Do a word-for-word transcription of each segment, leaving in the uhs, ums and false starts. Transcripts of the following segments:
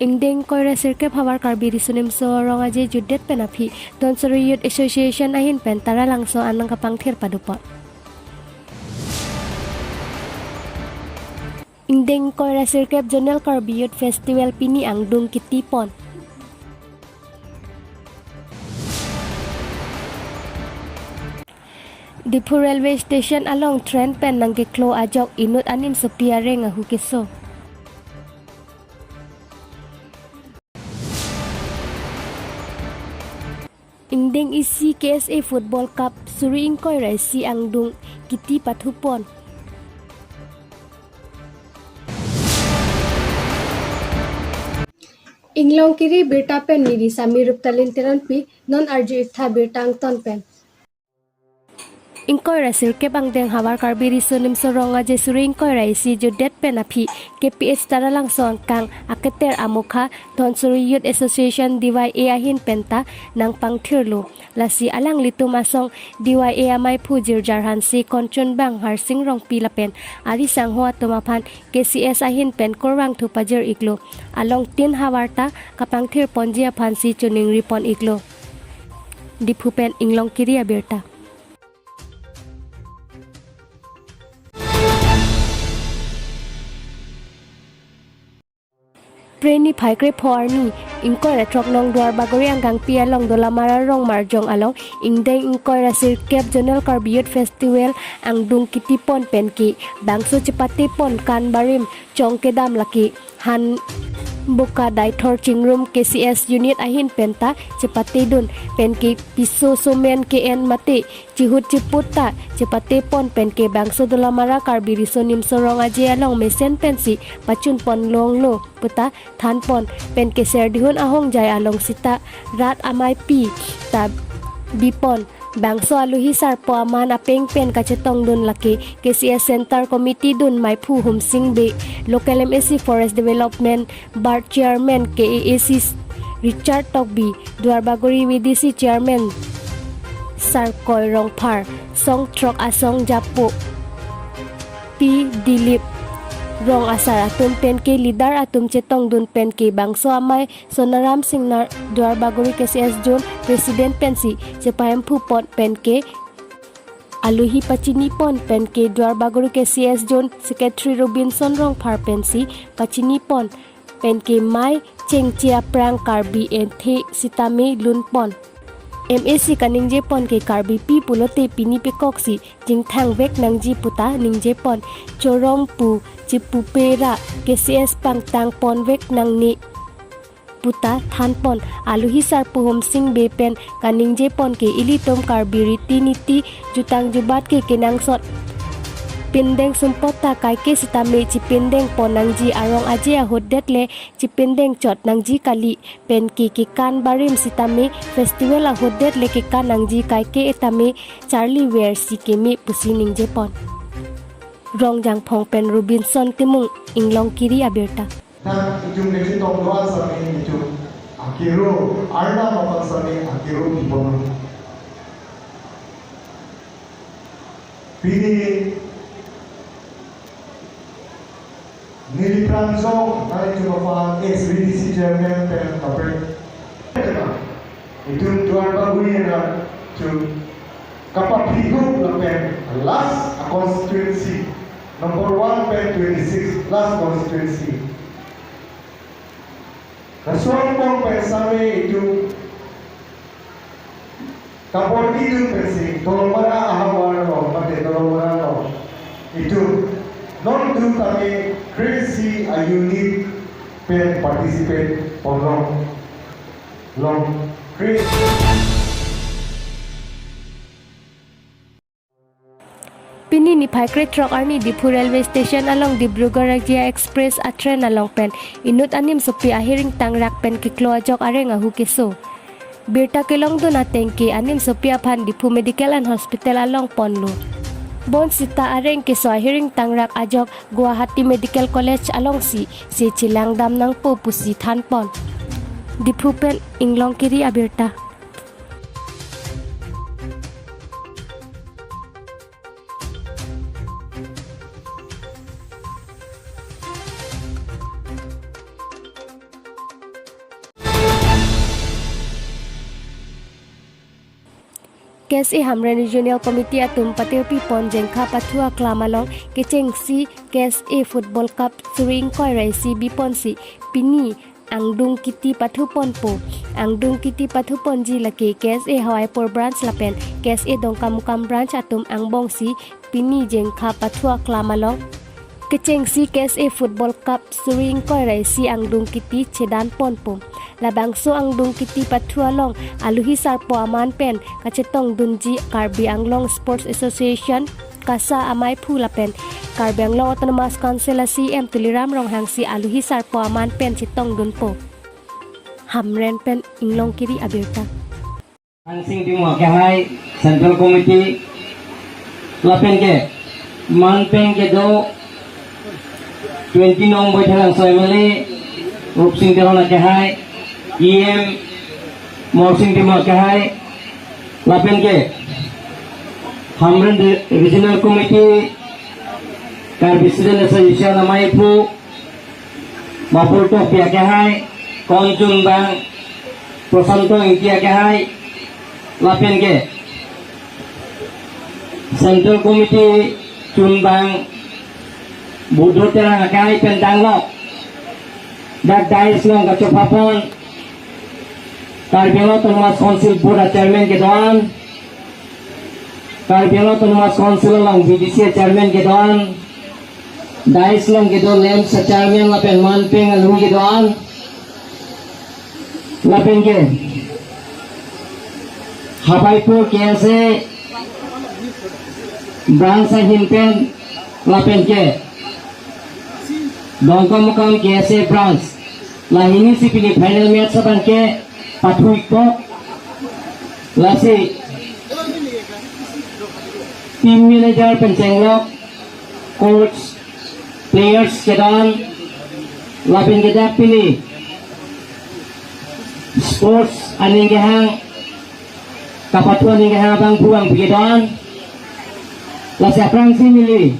Ingdeng ingkoi ra sirkep havar Karbi Riso Nimso Rong Aje jutdet pen aphi Dhonsiri Youth Association ahin pen Taralangso an nangkapangthir padopon. Ingdeng ingkoi ra sirkep Zonal Karbi Youth Festival pini angdung kitipon. Diphu Railway Station along train pen nangkeklo ajok inut animsopi areng ahu keso. Ingdeng isi K S A Football Cup suri ingkoi ra isi angdung kiti pathupon. Inglongkiri abirta pen neli Sami Ruptalin Teronpi, non arju-iktha birta angton pen. Ingkoi ra sirkep angdeng havar Karbi Riso Nimso Rong Aje suri ingkoi ra isi jutdet pen aphi K P H Taralangso angkang aketer amokha Dhonsiri Youth Association D Y A ahin penta nangpangthirlo. Lasi alanglitum asong D Y A amaiphu Jirjar Hanse, Konchunbang Harsing Rongpi lapen ari sangho atum aphan K C S ahin pen kurvangthu pajir-iklo. Along tin havarta kapangthir ponji aphansi choningri pon-iklo. Diphu pen Inglongkiri abirta. Phre niphai krepho arni, ingkoi ra throk nong Duarbagori angkangpi along Dolamara Rongmarjong along, ingdeng ingkoi ra sirkep Zonal Karbi Youth Festival angdung kitipon penke bangso chepatepon kan barim chong kedam lake Hanboka Daithor Chingrum K C S unit ahin penta chepatedun penke piso somen ke-en mate chihut chiput ta chepatepon penke bangso Dolamara Karbi Riso Nimso Rong Aje along mesen pensi pachunpon longlo puta thanpon penke Serdihun ahongjai along sita rat amaipi ta bipon. Bangso aluhi sarpo aman apeng pen kachetongdun lake K C S Center Committee dun maiphu Humsing Bey, Local M A C Forest Development Board Chairman K A A C Richard Tokbi, Duarbagori V D C Chairman Sarkoi Rongphar, song throk asong japo P Dilip, rong asar atum penke leader atum chetongdun penke bangso amei Sonaram Singnar Duarbagori K C S Zone President pensi chepahemphupon penke aluhi pachinipon penke Duarbagori K C S Zone Secretary Robinson Rongphar pensi pachinipon penke mei chengche aphrang Karbi enthe sitame lunpon. M A C kaningjepon ke Karbipi pulote pini pekoksi chingthangvek nangji puta ningjepon, chorom pu chipupe ra K C S pangtangponvek nangne puta thanpon. Aluhi sarpo Humsing Bey pen kaningjepon ke ilitum Karbi riti niti jutang jubat ke kenangsot pindeng sumpot ta kaike sitame chipindengpon nangji, arong aje ahutdet le chipindeng chot nangji kali penke kekan barim sitame festival ahutdet le kekan nangji, kaike etame charliversi keme pusi ningjepon. Rongjangphong pen Robinson Timung, Inglongkiri abirta. Nang itum kachetong do-an sitame itum akero, Arnam aphan sitame akero pipon. Pini neli pranjong nai itum aphan ex V D C chairman pen kaprek. Itum Duarbagori arat itum kapaphi hup lapen last constituency, number one pen twenty-six, last constituency. Laso angbong pen sitame itum kabordi dun pensi Dolamara ahavar lo, mate Dolamara lo. Itum non dun tame kre-isi a-unit pen participate ponlong. Long kre- Pini niphai krethrok arni Diphu Railway Station along Dibrugarh Razia Express a-train along pen inut animsopi ahiring tangrak pen keklo ajok areng ahu keso. Birta kelongdun ateng ke animsopi aphan Diphu Medical and Hospital along ponlo. Bonsita areng keso ahiring tangrak ajok Guwahati Medical College alongsi se chelangdam nangpo pusi thanpon. Diphu pen Inglongkiri abirta. K S A Hamren Regional Committee atum patirpi pon Jengkha Pathu aklam along kechengsi K S A Football Cup suri ingkoi ra isi biponsi pini angdung kiti pathu ponpo. Angdung kiti pathu ponji lake K S A Hawaipur Branch lapen K S A Dongkamukam Branch atum angbongsi pini Jengkha Pathu aklam along kechengsi K S A Football Cup suri ingkoi ra isi angdung kiti chedan ponpo. Labangso angdung kiti pathu along aluhi sarpo aman pen kachetongdunji Karbi Anglong Sports Association, KASA amaiphu lapen Karbi Anglong Autonomous Council a C E M Tuliram Ronghang si aluhi sarpo aman pen chetongdunpo. Hamren pen Inglongkiri abirta. Hangsing Timung akehai Central Committee lapen ke man pen kedo twenty nong Baithalangso M L A Rupsing Teron akehai, E M Morsing Timung akehai lapen ke Hamren Re-, Regional Committee, Karbi Student Association amaiphu Mapur Tokbi akehai, konchunbang Prosanto Ingti akehai, lapen ke Central Committee chunbang Budo Terang akehai pen danglok dak dais along kachopha pon Karbi Anglong Autonomous Council Board a Chairman kedo-an, Karbi Anglong Autonomous Council along B D C a Chairman kedo-an, dais along kedo LAMPS a Chairman lapen man pen aluhi kedo-an, lapen ke Hawaipur K S A Branch ahin pen lapen ke Dongkamukam K S A Branch, la hini si pini final match abang ke pathu ikpo. Lasi team manager pen chenglok, coach, players kedo-an lapen ke dak pini sports aning kehang, kapathu aning kehang abangphu abangpi kedo-an, lasi aphrangsi neli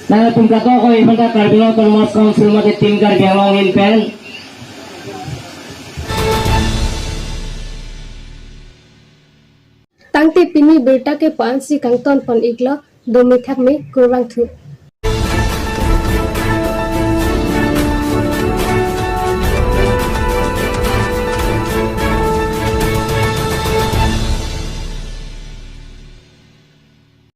nangtum kadokave aphanta Karbi Anglong Autonomous Council mate Team Karbi Anglong ahin pen. Tangte pini birta ke pu-ansi kangton pon iklo, dome thakme, kurvangthu.